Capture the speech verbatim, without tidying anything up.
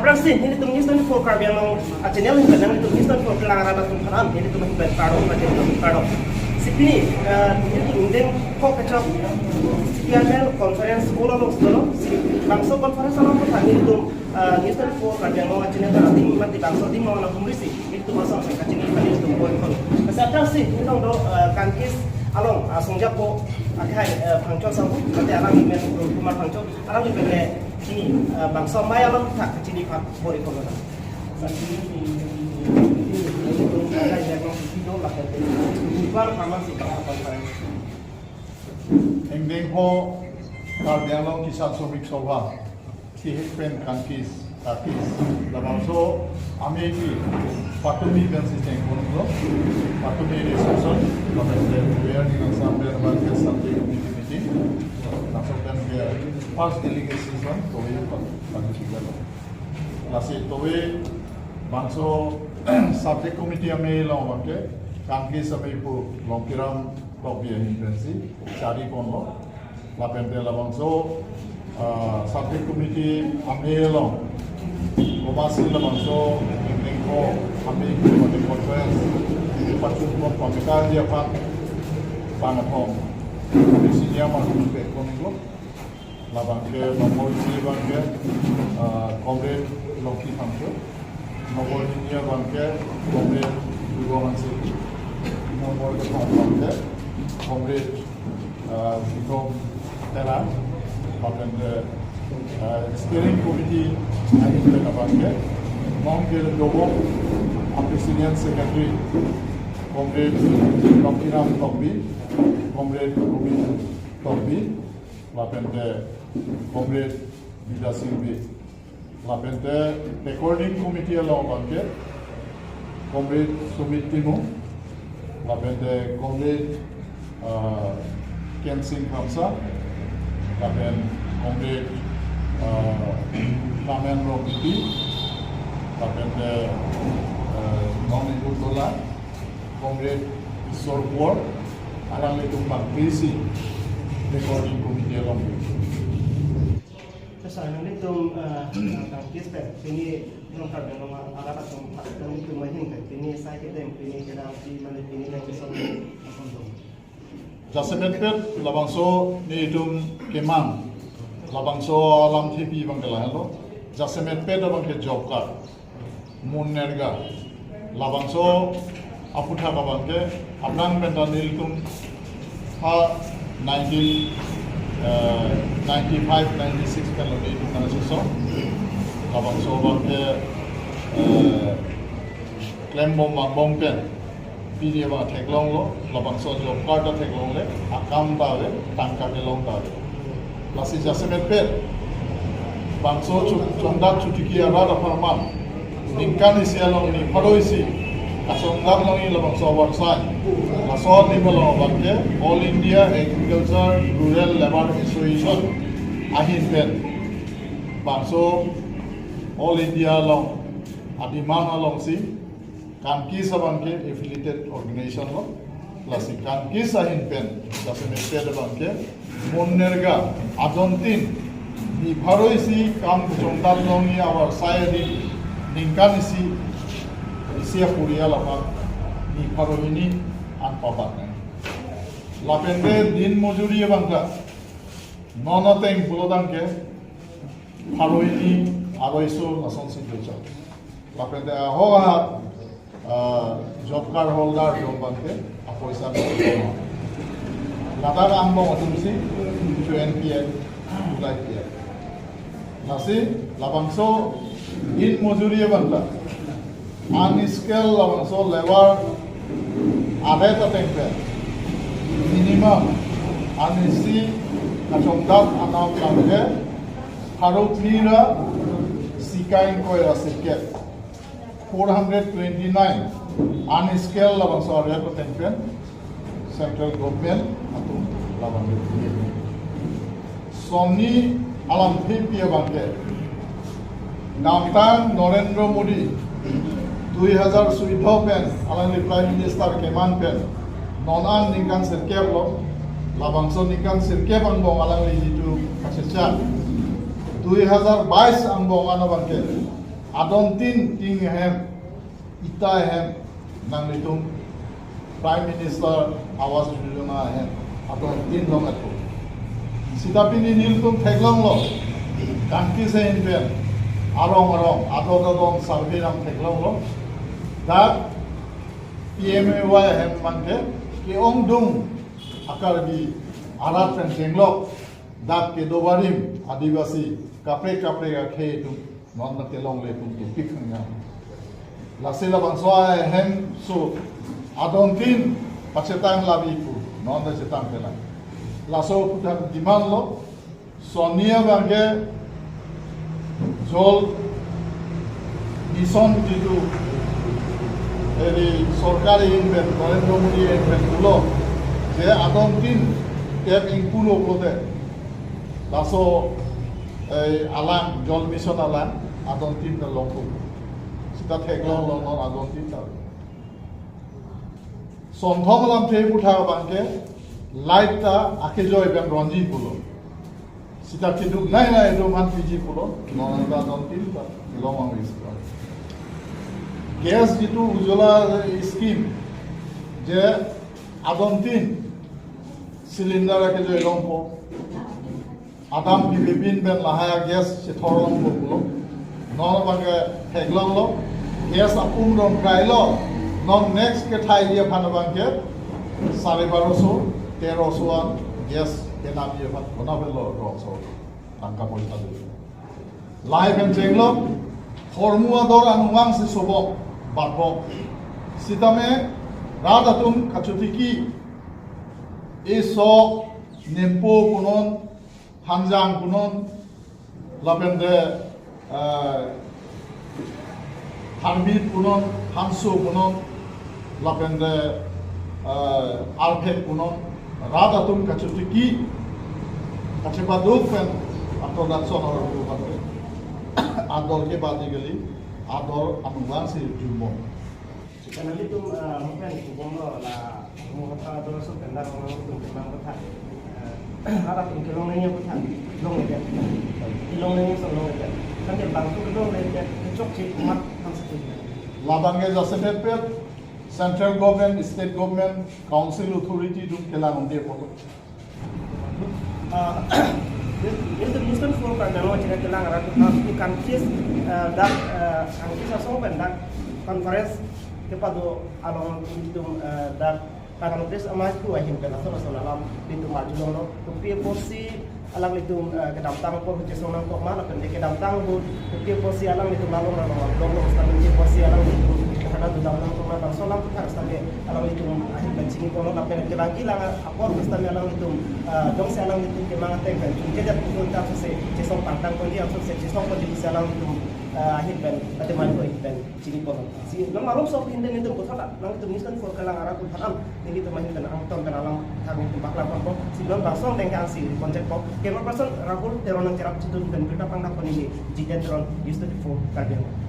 Aphrangsi nelitum News twenty-four Karbi Anglong a-channel ahin pen, nelitum News twenty-four kelang arat atum aphan nelitum ahin pen kardom, kardom, kardom. Si pini, eh, nelitum ingdeng kok kechok C P I M L conference hall along si dolo. Si bangso conference along aphan nelitum, eh, News twenty-four Karbi Anglong a-channel pen adim mati bangso adim along humrisi nelitum bangso ason kachini kali nelitum boi kon. Bangso aphrangsi nelitum do, eh, Kankis along, eh, asong japo akhai, eh, Phangcho sahu, mate alangli men Kumar Phangcho, alangli pen le pini, eh, bangso amei along thak kachini aphan boi kon. Ingdeng kok Karbi Anglong Kisan Shramik Sabha, kehek pen Kankis, Kankis, labangso amei ke patumi pensi chengponlo, patumi registration, lapen ke Mayor ni langsam pen abang ke subject committee meeting, langsam pen ke first delegate session, to ye patumi. Lasi towe bangso subject committee amei along abang ke Kankis amei pu Longkiram Tokbi ahin pensi chari ponlo. Lapen te labangso, ah, subject committee amei along komatsi labangso ingdeng kok amei pu mate conference pachun pon pameka ji aphan bang athom senior marhum pek ponlo. Labang ke nombor isi abang ke, ah, Comrade Longki Phangcho. Nombor hini abang ke Comrade Dugo Hanse. Nombor kethom abang ke Comrade, ah, Bikrom Terang. Lapen ke, ah, steering committee ahin pen abang ke non ke dobok a-president secretary Comrade Longkiram Tokbi, Comrade Rubin Tokbi, lapen te Comrade Bidya Sing Bey, lapen te recording committee along abang ke Comrade Sumit Timung, lapen te Comrade, ah, Ken Sing Khamsa, lapen Comrade, ah, Ramen Rongpipi, lapen te, ah, non ikut dola, Comrade Isor Kuar, alanglitum bang P C recording committee along. Sir, nanglitum, eh, eh, Kankis pen pini Karbi Anglong arat atum, nanglitum ahin pen pini sai kedeng, pini kedam, pini mane pini election akon dong. Jasemet pet labangso nelitum kemang, labangso alam thepi abang ke lahelo. Jasemet pet abang ke job card, MGNREGA, labangso aputhak abang ke aphrang pen ta nelitum ha nineteen, eh, ninety-five, ninety-six pen lo nelitum nangchesong. Labangso abang ke, eh, klembom vangbom pen pini abang theklonglo, labangso job card ta theklongle, akam ta ave, tangka kelong ta ave. Lasi jasemet pet bangso chu-, chongdak chotiki arat apharman ningkan isi along ni pharo isi kachongdak longji labangso avarsai. Laso adim along abang ke All India Agriculture Rural Labour Association ahin pen bangso All India along a-demand alongsi Kankis abang ke affiliated organization lo. Lasi Kankis ahin pen jasemet pet abang ke MGNREGA ajontin ni pharo isi kam kachongdak longji avarsai adim ningkan isi, isi aporial aphan ni pharo hini an pabak nang. Lapen te din mojuri abang ta non ateng pulo tangte pharo hini aroiso lason si dochot. Lapen te ahok ahat, ah, job card holder atum abang ke apoisa ladak angbong atumsi join P F, tulai P F. Lasi labangso din mojuri abang ta unskilled labangso labour adet ateng pen minimum anisi kachongdak anam tangte pharo phli ra sika ingkoi ra sirkep. Four hundred twenty-nine unskilled labangso adet ateng pen central government atum labang ke. Somni alam thepi abang ke, damtang Narendra Modi dui hajar suddo pen alangli Prime Minister keman pen non an ningkan sirkep lo, labangso ningkan sirkep angbong alangli jitu kachechak dui hajar bais angbong an abang ke Adon tin ting ahem, ita ahem, nanglitum Prime Minister Awas Yojana ahem, adon tin long atum. Sita pini nelitum theklonglo, kangki se in pen, arong arong, adon adon survey nangtheklonglo. Dak P M A Y ahem abangke, ke-ongdung a-Karbi arat pen chenglok, dak kedo barim, Adivasi, kaprek kaprek akhei atum, non na kelongle atum tupik hangnya. Lasi labangso ahemso adon tin pachetang labi pu, non ta chetang pelang. Laso aphuthak demand lo, Sonia abangke Jal Mission jitu, eri sorkar ahin pen, Narendra Modi ahin pen pulo, je adon tin tap ingpulo pulote, laso, eh, alang, Jal Mission alang, adon tin ta longpo. Sita theklonglo non adon tin ta. Sonthom alamthe aphuthak abangke, light ta akejoi pen ronji pulo. Sita keduk nai nai atum aphan piji pulo, non anta adon tin ta long ang isi. Gas jitu Ujjwala scheme, je adon tin cylinder akejoi longpo. Adam pibibin pen lahai gas chethor longpo pulo. Non abangke theklonglo, gas apum ron krailo. Non next kethaiji aphan abangke sare baroso, teroso an gas kenamji aphan konat avelo rongso tangka poisa do. Lahai pen chenglok, hormu ador anung vangsi sobok, batbok. Sitame rat atum kachotiki, esok, nempo punon, hanjang punon, lapente, eh, harmit punon, hanso punon, lapente, eh, arphek punon, rat atum kachotiki, kachepaduk pen, ator dak son aru adu pate. Ador ke badi gali, ador anung vangsi jumbo. Karena itu, eh, mungkin hubung lo la, mau apa terus pendar orang itu memang betul. Eh, harap ini long nanya betul, long aja. Long nanya so long aja. Kan dia bangku long aja, kecok sih umat kan setuju. Labang ke jasemet pet, central government, state government, council authority atum kelang dia polo. Uh, this, this is the mission for Karbi Anglong, jika kelang arat, uh, the countries, uh, that, uh, countries asong pen dak conference kepado along itum, uh, dak Karbi Anglong Press amai ku ahin pen asong asong alam itum maju longlo. Kopi apotsi alanglitum, eh, kedamtang apor chesong nangkok ma, lapen kedamtang ahut kopi apotsi alanglitum along along along along, sitame kopi apotsi alanglitum hana dudam nangkok ma, bangso alam aphuthak sitame alanglitum ahin pen chiniponlo, lapen kevang kelang apor sitame alanglitum, eh, jongsi alanglitum kemang ateng pen chunche jat putu ta sose chesong pangtang ponji, sose chesong ponji pusi alanglitum, eh, ahin pen, ate man ko ahin pen chiniponlo. Si, nang malom sok ahin pen itum puthot, nangtum mission for kelang arat aphuthak an, nelitum ahin pen angton pen alam thang itum paklang ponpo. Si non bangso angdeng ke angsi ri ponjekpo. Camera person Rahul Teron nangcherap chitun pen berita pangdak pon neli Jiten Teron, News twenty-four, Karbi Anglong.